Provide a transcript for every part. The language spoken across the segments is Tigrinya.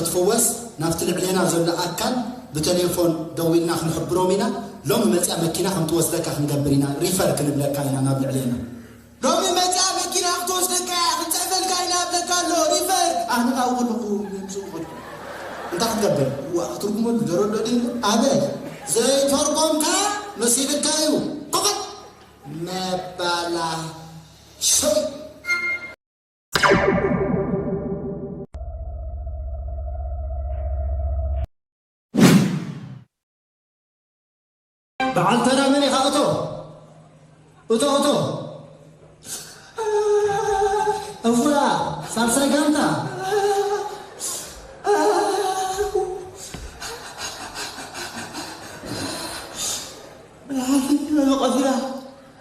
ክትፍወስ ናብቲ ልዕሌና ዘሎ ኣካል ብቴሌፎን ደዊልና ክንሕብሮም ኢና። ሎሚ መፅያ መኪና ከም ትወስደካ ክንገብር ኢና። ሪፈር ክንብለካ ኢና ናብ ልዕሌና። ሎሚ መፅያ መኪና ክትወስደካ እያ፣ ክንፅሕፈልካ ኢና ብለካ ኣሎ። ሪፈር። ኣነ ካብኡ ከለኹ ምምስኡ ከድኩ። እንታይ ክትገብር? ዋ፣ ክትርጉመሉ ደረዶ ድዩ? ኣበይ? ዘይተርጎምካ መሲልካ እዩ። ቆቐጥ። መባላሸው። በዓል ተራ መን ኢኻ? እቶ፣ እቶ፣ እቶ። እዋ፣ ሳልሳይ ጋንታ።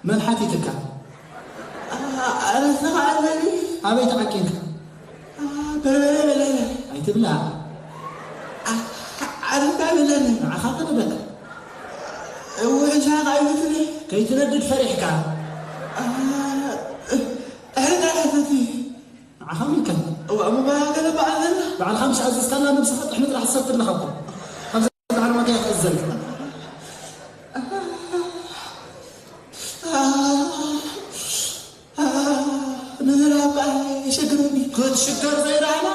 መን ሓቲትካ? ኣረስኻ ኣለኒ። ኣበይ ተዓቂንካ? በርበረ በለለ። ኣይትብላዕ። ኣረስካ በለኒ። ንዓኻ ከነደካ። እወ፣ እዛ ቃይትኒ። ከይትነድድ ፈሪሕካ። ጥሕሪ ጥራሕ ሰቲ። ንዓኻ ምንከን? እወ፣ እሞ በዓል ገለ በዓል ዘላ። ባዕልኻ ምስ ኣዘዝካላ ነብስኻ ጥሕኒ ጥራሕ ትሰቲ ኣለኻ እኮ። ካብዛ ዳሕሪ ማንታይ ክትእዘዝ? ንዝራብ ከኣ የሸግረኒ። ክትሽገር ዘይረኣና፣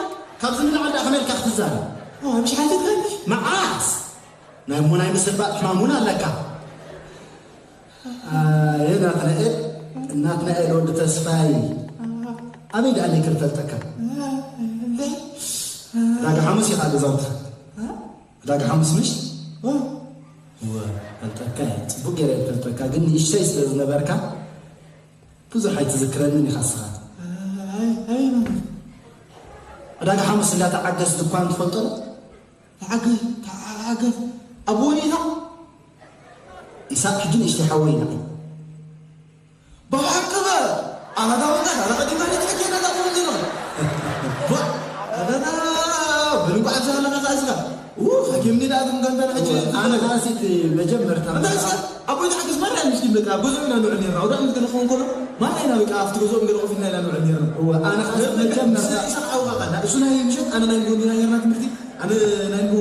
ካብዚ ንላዕሊ ደኣ ከመይ ኢልካ ክትዛረብ? እወ፣ ምሽ ሓቲትካኒ? መዓስ? ናይ እሞ ናይ ምስልባጥ ሕማም እውን ኣለካ። ኣየ ናትናኤል፣ ናትናኤል ወዲ ተስፋይ፣ ኣበይ ደኣ ኣለይ ክፈልጠካ? ዕዳጋ ሓሙስ ኢኻ ገዛውትኻ። ዕዳጋ ሓሙስ ምሽ? እወ፣ ፈልጠካ እየ፣ ጽቡቅ ገይረ እየ ፈልጠካ፣ ግን ንእሽተይ ስለ ዝነበርካ ብዙሕ ኣይትዝክረንን ኢኻ እስኻ። ኣይ፣ ኣይ፣ ዕዳጋ ሓሙስ እንዳ ተዓገስ ድኳን ትፈልጦ ዶ? ተዓገስ፣ ተዓገስ። ኣቦ ወዲእኻ? ኢሳቅ ሕጂ ንእሽተይ ሓወይ ኢና። ብሓቂ በ፣ ኣባታ ወጣት፣ ኣረ ቀዲምና ንትሕት የናታ ትብል ዲና። ዋ፣ ኣረ፣ በል እንኳዕ ኣብዛ ኣለኻ ከኣ እስኻ። ው፣ ሓኪምኒ ደኣ ትምገንተን ሕጂ። ኣነ ከኣ ሲት መጀመርታ ኣታ እስኻ፣ ኣቦይ ተዓገስ ማራ ምስ ዲም በቃ፣ ኣብ ገዝኦም ኢና ንውዕል ነርና። ወዳ ምስ ገለ ክኸውን ከሎ፣ ማራ ኢና በቃ፣ ኣብቲ ገዝኦም ገለ ኮፍ ኢልና ኢና ንውዕል ነርና። እወ፣ ኣነ ከኣ መጀመርታ እሱ ናይ ምሸት፣ ኣነ ናይ ጎኒ ነርና ትምህርቲ። ኣነ ናይ ንጎ፣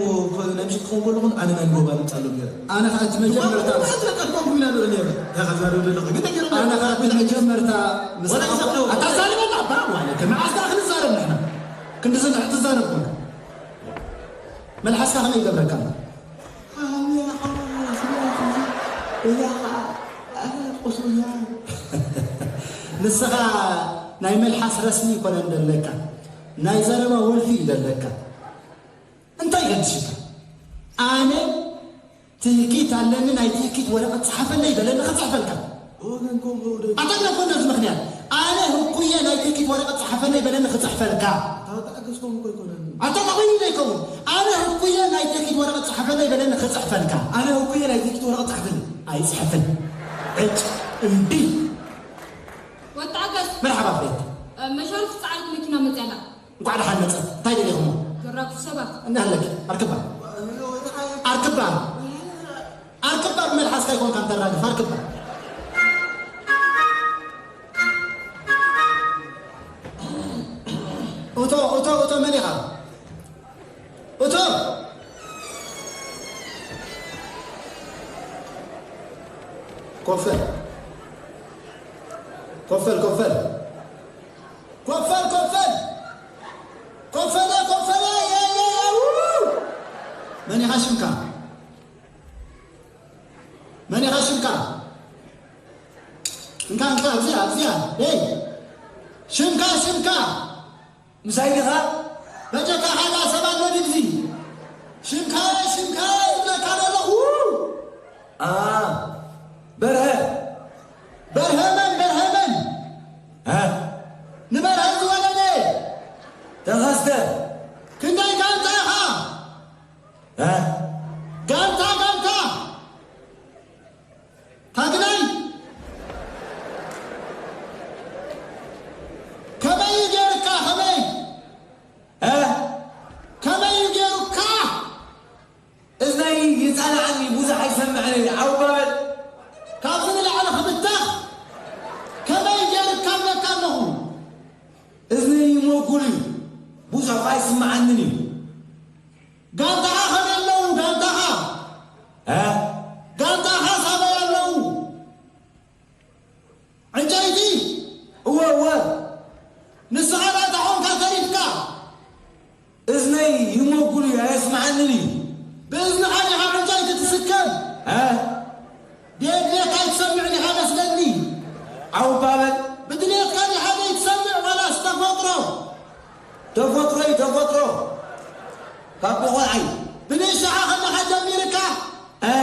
ናይ ምሸት ክኸውን ከለኹን ኣነ ናይ ንጎ ባልንጻሎም ነይረ። ኣነ ኸኣ እቲ መጀመርታ፣ ኣነ ኸኣ እቲ መጀመርታ ምስ ኣታ ዛልመና እባ ማለት መዓስ ደኣ ክንዛረብ ንሕና? ክንዲ ዝንሕ ትዛረብ ኮንካ። መልሓስካ ከመይ ይገብረካ ኣሎ? ንስኻ ናይ መልሓስ ረስኒ ይኮነን ደለካ፣ ናይ ዘረባ ወልፊ እዩ ደለካ። እንታይ ገድሽካ? ኣነ ትህኪት ኣለኒ፣ ናይ ትህኪት ወረቐት ጽሓፈለይ በለኒ፣ ክጽሕፈልካ። ኣታ ግደፎ ነዚ ምኽንያት። ኣነ ህኩየ ናይ ትህኪት ወረቐት ጽሓፈለይ በለኒ፣ ክጽሕፈልካ። ኣታ ተዓገስኩም እኮ ኣይኮነን። ኣታ ተኾይኑ ዘይከውን። ኣነ ህኩየ ናይ ትህኪት ወረቐት ጽሓፈለይ በለኒ፣ ክጽሕፈልካ። ኣነ ህኩየ ናይ ትህኪት ወረቐት ጽሓፈለይ። ኣይጽሕፍን። ዕጭ፣ እምቢ። ወተዓገስ። መርሓባ ፍሬት። መሻርፍ ጻዕርት መኪና መጽያ ኣላ። እንኳዕ ደሓን መጸ። እንታይ ደሊኹሞ? ዘራግፉ ሰባት። እናሃለኪ፣ ኣርክባ። ኣርክባ። ኣርክባ ብመልሓስካ ይኮንካ እንተራግፍ፣ ኣርክባ። እቶ፣ እቶ፣ እቶ መን ኢኻ? እቶ! ኮፍ በል። ኮፍ በል፣ ኮፍ በል። ኮፈል፣ ኮፈል። ኮፈለ፣ ኮፈለ፣ የ፣ የ፣ የ፣ ው! መን ኢኻ ሽምካ? መን ኢኻ ሽምካ? እንካ፣ እንካ፣ ኣብዚኣ፣ ኣብዚኣ። ኤይ! ሽምካ፣ ሽምካ! ምሳይ ዲኻ? በጀካ ካልኣ ሰብ ኣሎ ድዩ እዚ? ሽምካ፣ ሽምካ ይብለካ ዘለኹ። ኣ፣ በርሀ። በርሀ መን? በርሀ መን? እ? ንበርሀ ዝወለደ። ተኸስተ። ክንደይ ጋንታ ኢኻ? እ? ጋንታ፣ ጋንታ። ታግላይ። ከመይ እዩ ገይሩካ? ከመይ? እ? ከመይ እዩ ገይሩካ? ጋንታኻ ከመይ ኣለዉ? ጋንታኻ? እ? ጋንታኻ ሳበይ ኣለዉ? ዕንጨይቲ? እወ፣ እወ። ንስኻ ዳታ ኾንካ ተሪፍካ። እዝነይ ይሞጉል እዩ፣ ኣየስምዓንን እዩ። ብእዝንኻ ዲኻ ዕንጨይቲ ትስከም? እ? ድሌትካ ኣይትሰምዕን ኢኻ መስለኒ። ዓው ባበል። ብድሌትካ ዲኻ ዘይትሰምዕ ዋላስ ተፈጥሮ? ተፈጥሮ እዩ፣ ተፈጥሮ። ካብ ቆልዓይ። ብንእሽኻ ከለኻ ጀሚርካ? እ?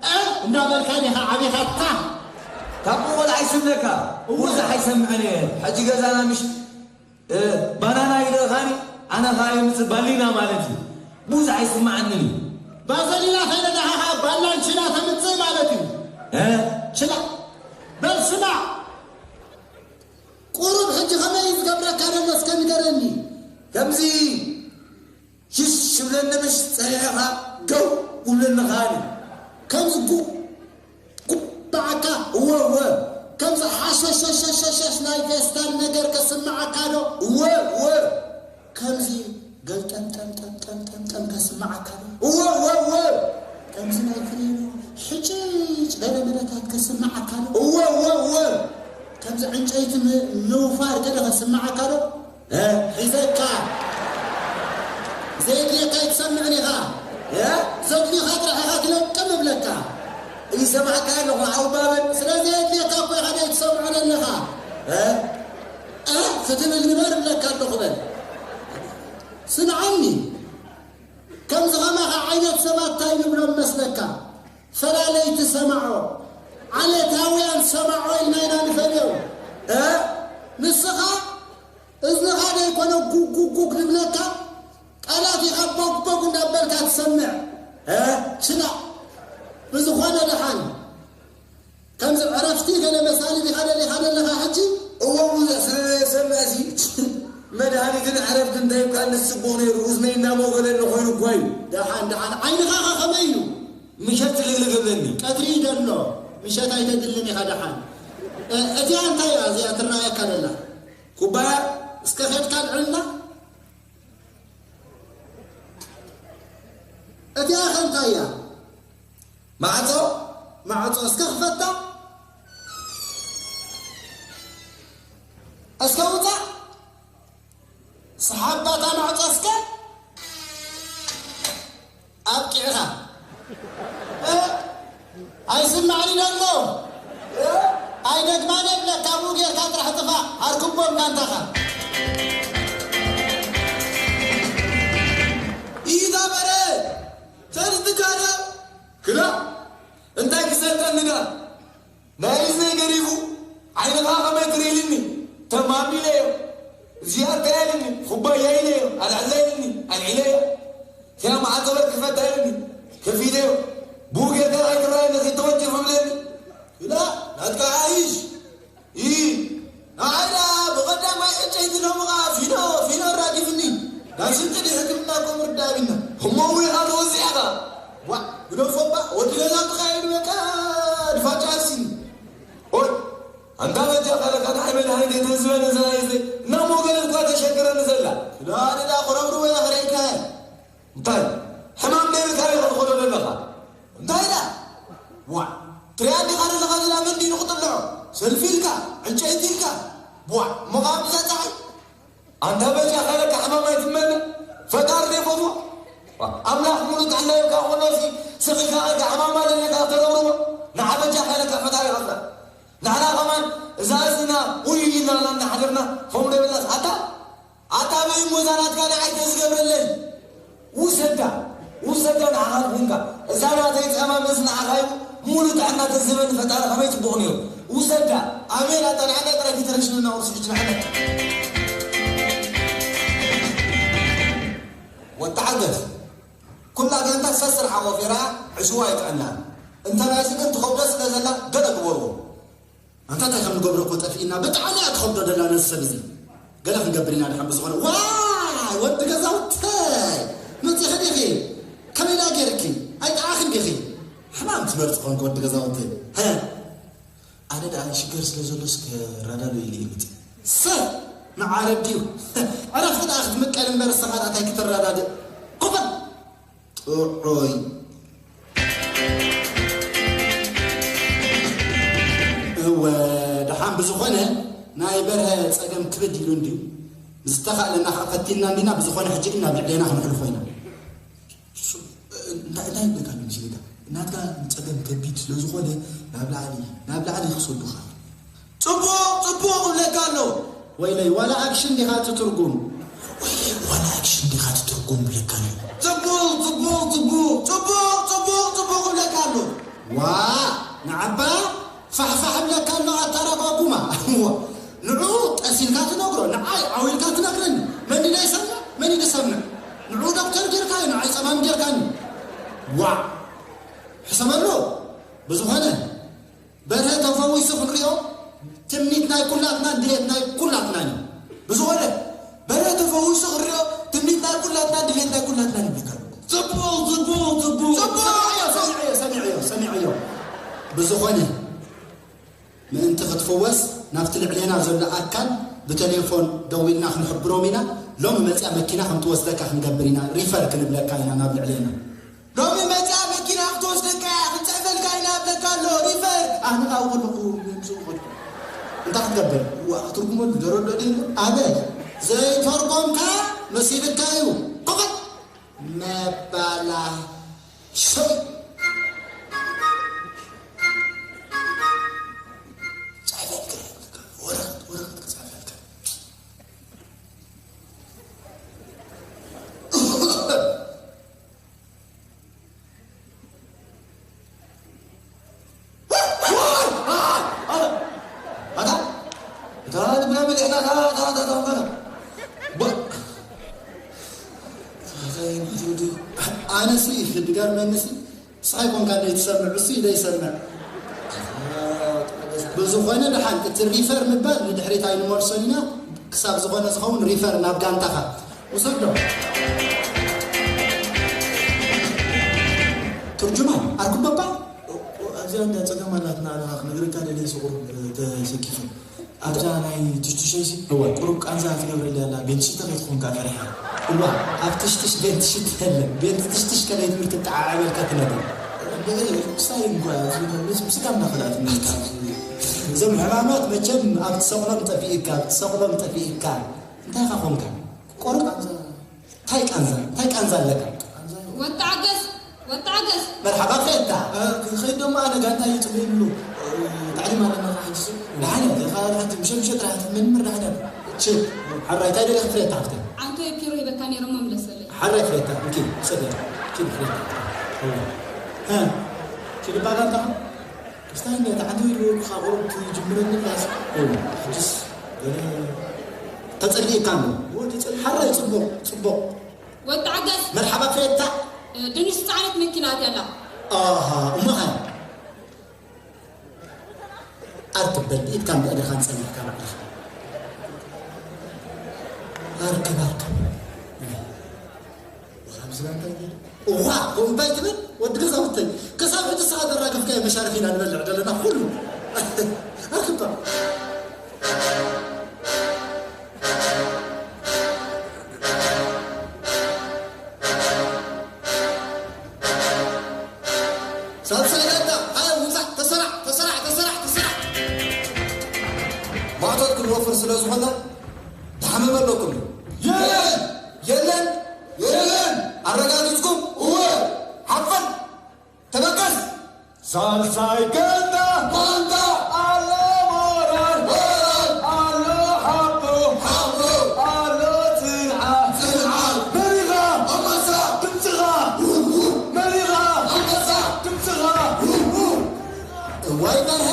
እ? እንዳበልካ ዲኻ ዓቢኻታ? ካብ ቆልዓይ ስብለካ። እወ። ብዙሕ ኣይሰምዕን እየ። ሕጂ ገዛና ምሽ እ፣ ባናና ይልእኻኒ፣ ኣነ ኸኣ የምጽእ ባሊና ማለት እዩ። ብዙሕ ኣይስምዓንን እዩ። ባዘሊና ከይነ ደሓኻ ባላን ችላ ተምጽእ ማለት እዩ። እ? ችላ። በል ስማዕ። ቁሩብ ሕጂ ከመይ እዩ ዝገብረካ ዘሎ እስከ ንገረኒ። ከምዚ ሽሽ ብለኒ ምሽ ጸኒሕኻ ገው ውብለኒ ኸኣኒ። ከምዚ ጉ-፣ ጉባዕካ እወ እወ። ከምዚ ሓሸሸሸሸሸሽ ናይ ፌስታል ነገር ከስምዓካ ዶ? እወ እወ። ከምዚ ገልጠምጠምጠምጠምጠምጠም ከስምዓካ ዶ? እወ እወ እወ። ከምዚ ናይ ፍሬኖ ሕጭጭ ገለ መለታት ከስምዓካ ዶ? እወ እወ እወ። ከምዚ ዕንጨይቲ ም-፣ ምውፋር ገለ ከስምዓካ ዶ? እ? ሒዘካ። ዘየድልየካ ኣይትሰምዕን ኢኻ። እ? ዘድልዩኻ ጥራሕ ኢኻ ትለቅም እብለካ። ይሰማዕካ ኣለኹ፣ ዓው ባበል። ስለ ዘየድልየካ እኮ ኢኻ ዘይትሰምዖ ዘለኻ። እ? እ? ክትብል ንበር እብለካ ኣለኹ በል። ስምዓኒ። ከምዚ ኸማኻ ዓይነት ሰባት እንታይ ንብሎም መስለካ? ፈላለይቲ ሰማዖ። ዓሌታውያን ሰማዖ ኢልና ኢና ንፈልዮም። እ? ንስኻ እዝንኻ ደይኮነ ጉግ ጉግ ጉግ ንብለካ፣ ቃላት ኢኻ ቦግ ቦግ እንዳበልካ ትሰምዕ። እ? ችላ። ብዝኾነ ደሓን። ከምዚ ዕረፍቲ ገለ መሳሊ ዲኻ ደሊኻ ዘለኻ ሕጂ? እወ፣ ብዙሕ ስለ ዘየሰምዕሲ፣ መድሃኒትን ዕረፍትን እንታይ እኳ ንስብኽ ነይሩ፣ እዝነይ እናሞገለኒ ኮይኑ እኳ እዩ። ደሓን፣ ደሓን። ዓይንኻ ኸ ከመይ እዩ? ምሸት ትልግልግ እብለኒ። ቀትሪ እዩ ዘሎ። ምሸት ኣይተድልን ኢኻ ደሓን። እ፣ እቲኣ እንታይ እያ እዚኣ ትረኣየካ ዘላ? ኩባያ። እስከ ኸድካ ኣልዕልና። እቲኣ ኸ እንታይ እያ? ማዕጾ። ማዕጾ እስከ ክፈታ። እስከ ውጻእ። ሰሓባታ ማዕጾ እስከ ኣብቂዕኻ። እ? ኣይስማዕኒ ደሎ። እ? ኣይደግማን እብለካ፣ ብኡ ጌርካ ጥራሕ ጥፋእ። ኣርክቦም ጋንታኻ። ኢዛ በረ፣ ተንትካለ። ክላ፣ እንታይ ክሰልጠኒ ዳ? ናይ እዝነይ ገሪፉ፣ ዓይንኻ ከመይ ትርኢ ኢልኒ፣ ተማሚለዮ። እዚኣ እንታይ ኢልኒ፣ ኩባያ ኢለዮ፣ ኣልዕላ ኢልኒ፣ ኣልዒለዮ። እቲኣ ማዕጾ በር ክፈታ ኢልኒ፣ ከፊተዮ። ብኡ ጌርካ ከይትረኣየኒ፣ ከይተወንጭፍ እብለኒ። ክላ፣ ናትካ ዓይሽ። ኢ፣ ንዓይ ደኣ ብቐዳማይ ዕንጨይቲ ሎሚ ኸኣ ፊኖ፣ ፊኖ ኣራጊፍኒ። ናብ ስንቂ ድሕክምና እኮ ምርዳእ ኣቢልና። እሞ እውን ኢኻ ተወዚዕካ። ዋእ፣ ግደፎ እባ፣ ወዲ ገዛ ተኻየዱ በቃ፣ ድፋጫ ኣርሲኒ። ኦይ፣ ኣንታ በጃኻ ለካ ንዓይ መድሃኒት ኣይትህዝበኒ ዘላይዘይ። እናሞገለት እኳ ተሸግረኒ ዘላ። ክዳን እዳ ቁረብርቦ እያ ክርእየካ እየ። እንታይ? ሕማም ነይርካ ዲኻ ትኸዶ ዘለኻ? እንታይ ኢላ? ዋእ፣ ትሪኣ ዲኻ ዘለኻ ዝላ መን ድዩ ንኽጥልዖ? ሰልፊ ኢልካ፣ ዕንጨይቲ ኢልካ። ዋእ፣ እሞ ኸኣ ብዛ ጸሓይ? ኣንታ በጃኻ ለካ ሕማም ኣይትመነ። ፈጣሪ ዘይፈትዎ? ዋእ፣ ኣምላኽ ሙሉእ ጥዕና ይብካ፣ ኮኖሲ ስቕ ኢልካ ለካ ሕማም ኣለኒ ኢልካ ተረብርቦ። ንዓ በጃኻ ለካ ፈጣሪ ይኸፍላ። ንሕና ከማን እዛ እዝና ውይ ኢልና እናሓደርና ከምኡ ዶ ይብላስ? ኣታ ኣታ በይ እሞ እዛ ናትካ ንዓይ ተዝገብረለይ። ውሰዳ፣ ውሰዳ ንዓኻ ንኹንካ። እዛ ናተይ ጸማም እዝኒ ንዓኻ እዩ፣ ሙሉ ጥዕና ተዝህበኒ ፈጣሪ ከመይ ጽቡቕ ነይሩ። ውሰዳ። ኣሜን። ኣታ ንዓና ጥራይ ተተረሽንና ወርሲ ሕጂ ንዓና። ወተዓገስ። ኩላ ጋንታ ሰስር ሓቆፊራ ዕሽዋ ይጥዕና። እንተ ናይዚ ግን ትኸብዶ ስለ ዘላ ገለ ግበርዎ። ኣንታ እንታይ ከም ንገብሮ እኮ ጠፊእና። ብጣዕሚ እያ ትኸብዶ ደላ ነዚ ሰብ እዚ። ገለ ክንገብር ኢና ድሓን ብዝኾነ። ዋይ፣ ወዲ ገዛውተይ! መጺኺ ዲኺ? ከመይ ደኣ ገይርኪ? ኣይጠዓኽን ዲኺ? ሕማም ትመርጺ ኾንኪ ወዲ ገዛውተይ። ሀ! ኣነ ደኣ ሽገር ስለ ዘሎስ ከራዳዶ ኢለ እየ መጺእ። ሰብ! መዓረድ ድዩ? ዕረፍቲ ደኣ ክትምቀል እምበር፣ ንስኻ ደኣ እንታይ ክትረዳድእ? ኮፈል! ጥዑይ። እወ፣ ደሓን ብዝኾነ ናይ በርሀ ጸገም ክብድ ኢሉ እንድዩ። ምስ ተኻእለና ኸዓ ፈቲንና እንዲና፣ ብዝኾነ ሕጂ ግን ናብ ልዕሌና ክንሕልፎ ኢና። ሱ-፣ እንታይ፣ እንታይ ይብለካ ኣሎ መሲልካ? ናትካ ጸገም ከቢድ ስለ ዝኾነ ናብ ላዕሊ፣ ናብ ላዕሊ ክሰዱኻ። ጽቡቕ፣ ጽቡቕ እብለካ ኣሎ። ወይለይ፣ ዋላ ኣክሽን ዲኻ እቲ ትርጉም? ወይለይ፣ ዋላ ኣክሽን ዲኻ እቲ ትርጉም እብለካ ኣሎ። ጽቡቕ፣ ጽቡቕ፣ ጽቡቕ፣ ጽቡቕ፣ ጽቡቕ፣ ጽቡቕ እብለካ ኣሎ። ዋ፣ ንዓባ ፋሕፋሕ እብለካ ኣሎ ኣታረጓጉማ። ዋ፣ ንዑ ጠሲልካ ትነግሮ፣ ንዓይ ዓው ኢልካ ትነግረኒ። መን ኢለ ይሰምዕ? መን ኢለ ይሰምዕ? ንዑ ዶክተር ጌርካዮ፣ ንዓይ ጸማም ጌርካኒ። ዋ፣ ሕሰበሉ። ብዝኾነ፣ በርሀ ተፈዊሱ ክንሪኦ ትምኒት ናይ ኩላትናን ድሌት ናይ ኩላትናን እዩ። ብዝኾነ፣ በርሀ ተፈዊሱ ክንሪኦ ትምኒት ናይ ኩላትናን ድሌት ናይ ኩላትናን እዩ። ጽቡቕ፣ ጽቡቕ፣ ጽቡቕ። ጽቡቕ! ሰሚዐዮ፣ ሰሚዐዮ፣ ሰሚዐዮ፣ ሰሚዐዮ። ብዝኾነ፣ ምእንቲ ክትፍወስ ናብቲ ልዕሌና ዘሎ ኣካል ብቴሌፎን ደዊልና ክንሕብሮም ኢና። ሎሚ መጽያ መኪና ከም ትወስደካ ክንገብር ኢና። ሪፈር ክንብለካ ኢና ናብ ልዕሌና። ሎሚ መጽያ መኪና ክትወስደካ እያ፣ ክንጽሕፈልካ ኢና እብለካ ኣሎ። ሪፈር። ኣነ ካብኡ ከለኹ ምስኡ ክኸድኩ። እንታይ ክትገብር? ዋ፣ ክትርጉመሉ ደረዶ ድዩ? ኣበይ? ዘይተርጎምካ መሲልካ እዩ። ክኸድ። መባላሸው። ጽሕፈልካ እየ እብለካ። ወረቐት፣ ወረቐት ክጽሕፈልካ። ኣታ፣ እታ ልብና መሊእና፣ እታ፣ እታ፣ እታ፣ እታ፣ እታ፣ ባ-፣ ኣነሲ፣ ድጋር መንሲ፣ ንስኻ ኣይኮንካ ደይ ትሰምዕ፣ እሱ እዩ ደይ ይሰምዕ። ብዝኾነ ደሓን፣ እቲ ሪፈር ምባል ንድሕሪት ኣይንመልሶን ኢና፣ ክሳብ ዝኾነ ዝኸውን ሪፈር ናብ ጋንታኻ ውሰዶ። ትርጁማን፣ ኣርኩበባ? ኣብዚኣ እንዳ ጸገም ኣላትና፣ ኣነ ክነግረካ ደልየ፣ ቁሩብ ተሰኪፈ። ኣብዛ ናይ ትሽትሸይሲ እወ። ቁሩብ ቃንዛ ትገብረለይ ኣላ፣ ቤንትሽተ ከይትኾን ከኣ ፈሪሐ። እዋ፣ ኣብ ትሽትሽ ቤንትሽት የለን። ቤንት ትሽትሽ ከመይ ትብል ትጠዓዓበልካ ትነግር። እንደገና ስታይል እንኳ ምስ፣ ምስ ጋም እናኸዳት እዞም ሕማማት መቸም ኣብ ትሰቕሎም ጠፊእካ፣ ኣብ ትሰቕሎም ጠፊእካ። እንታይ ኢኻ ኾንካ? ቆርቃ። እንታይ ቃንዛ? እንታይ ቃንዛ ኣለካ? ወተዓገስ፣ ወተዓገስ። መርሓባ ፍሬታ። እ፣ ክኸይድ ደሞ ኣነ ጋንታ ይጽበ ይብሉ። እ፣ ታዕሊም ኣለና ኸዓ ሕጂ ሱ። ደሓን እያ። እዚኣ ኸዓ ሓንቲ ምሸት ምሸት ጥራሕ ትሕመኒ እምበር ደሓን እያ። ችል። ሓራይ እንታይ ደሊኺ ፍሬታ ሓፍተይ? ዓንቶ ፒሮ ሂበካ ነይረ እሞ ምለሰለይ። ሓራይ ፍሬታ፣ እንኪ፣ ውሰዲ። ችል ፍሬታ። እወ። እ፣ ችል እባ ጋንታ። ክስታይ እንደ ተዓንተ ወይ ድሮ ክኻ ቁሩብ ትጅምረኒ ላስ። እወ። ሕጅስ ገለ ተጸሊእካ ኣሎ። እወ፣ ተጸሊእ። ሓራይ ጽቡቕ፣ ጽቡቕ። ወተዓገስ። መርሓባ ፍሬታ። ድንሽ ዝጸዓነት መኪና ኣትያ ኣላ። ኣሃ፣ እሞ ኸ? ኣርክብ በል፣ ብኢድካን ብእግርኻን ጸኒሕካ ባዕልኻ። ኣርክብ፣ ኣርክብ። ወኻብ ዝባንታ ይበል። እዋ፣ ከምኡ እንታይ ትብል? ወዲ ገዛውተይ፣ ክሳብ ሕጂ ንስኻ ዘራገፍካዮ መሻርፍ ኢና ንበልዕ ዘለና፣ ኩሉ። ኣርክባ። ሳልሳይ ጋንታ፣ ሃየ፣ ውጻእ፣ ተሰራዕ፣ ተሰራዕ፣ ተሰራዕ፣ ተሰራዕ። ማእቶት ክንወፍር ስለ ዝኾና፣ ተሓመመ ኣለኩም። የለን! የለን! የለን! ኣረጋጊጽኩም? እወ! ሓፍን! ተበገስ! ሳልሳይ ጋንታ! ጋንታ! ኣሎ ሞራል! ሞራል! ኣሎ ሓቦ! ሓቦ! ኣሎ ጽንዓት! ጽንዓት! መሪኻ! ኣንበሳ! ድምጽኻ! ውው! መሪኻ! ኣንበሳ! ድምጽኻ! ውው! እዋይ በርሀ፣